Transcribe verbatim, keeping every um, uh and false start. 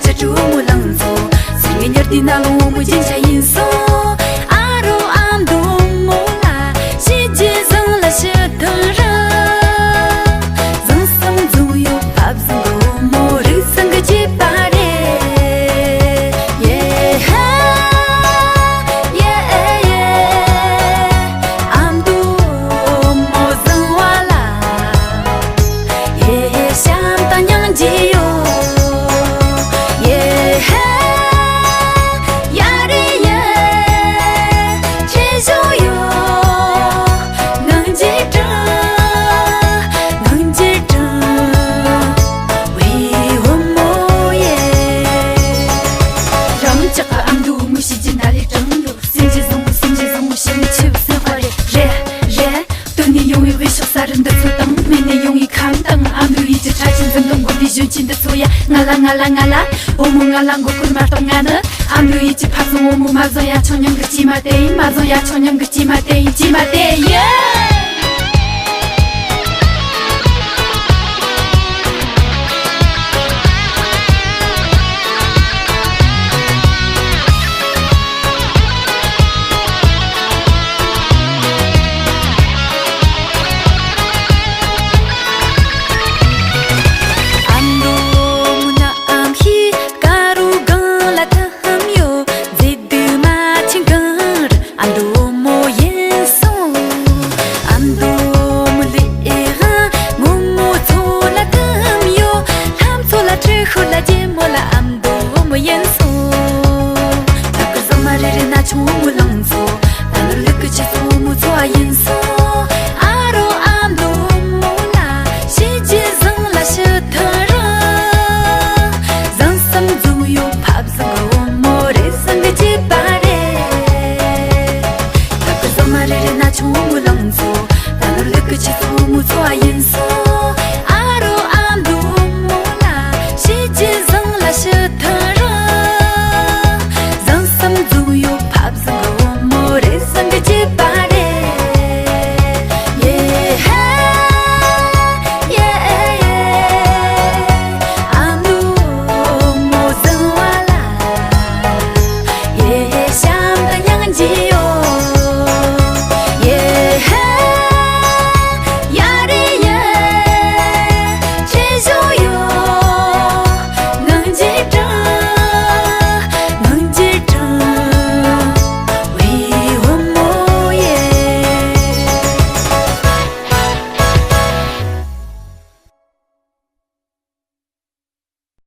ཅི་སྤྲོ་མོ་ལང་ཚོ། སེམས་ངའི་ཉེར་དེ་ན་ལོ་མོ་རྒྱན་ཆ་ཡིན་སོང་། ཨ་རོ་ཨ་མདོ་མོ་ལ་ཞི་རྒྱས་བཟང་ལ་ཞི་ཐང་ར། བཟང་སམ་བཟང་ཡོད་ཕབ་བཟང་མདོ་མོ་རིགས་བཟང་གི་སྐྱེས་པ་རེད། ཡེ་ཧ་ཡེ་ཨེ་ཡེ། ཨ་མདོ་མོ་བཟང་བ་ལ། ཧེ་ཧེ་བྱམས་དང་སྙིང་རྗེ་ཡོད། ཡེ་ཧེ་ཡ་རེ་ཡེ། ཁྱེད་ཞོ་ཡོད། ངང་རྗེས་དྲང་། ངང་རྗེས་དྲང་། བའི་བུ་མོ་ཡེ། རང་ཅག་གི་ཨ་མདོ་མོ་ཤི་རྒྱུ་ན་ལས་དྲང་ཡོད། སེམས་ཀྱི་བཟང་པོ་སེམས་ཀྱི་བཟང་པོ་ཞིམ་ཆེ་བ་སེམས་དཔའ་རེད་རེད་རེད། སྟོད་ནས་ཡོང་བའི་དབུས་ཕྱོགས་ས་རུ་འདི་ཚོ་དང་། སྨད་ནས་ཡོང་བའི་ཁམས་དང་། ཨ་མདོ་ཡུལ་གྱི་ཁྲ་ཆེན་འཛུམ་མདངས་དགོན་པའི་གཞོན་སྐྱེས་འདི་ཚོ་ཡ། ང་ལ་ང་ལ་ང་ལ། བུ་མོ་ང་ལ་མགོ་སྐོར་མ་གཏོང་། ང་ནི་ཨ་མདོ་ཡུལ་གྱི་ཕ་བཟང་བུ་མོ། མ་བཟང་ཡ་ཆུང་ཉམས་ཀྱི་སྐྱེས་མ་དེ་ཡིན། མ་བཟང་ཡ་ཆུང་ཉམས་ཀྱི་སྐྱེས་མ་དེ་ཡིན། སྐྱེས་མ་དེ་ཡིན།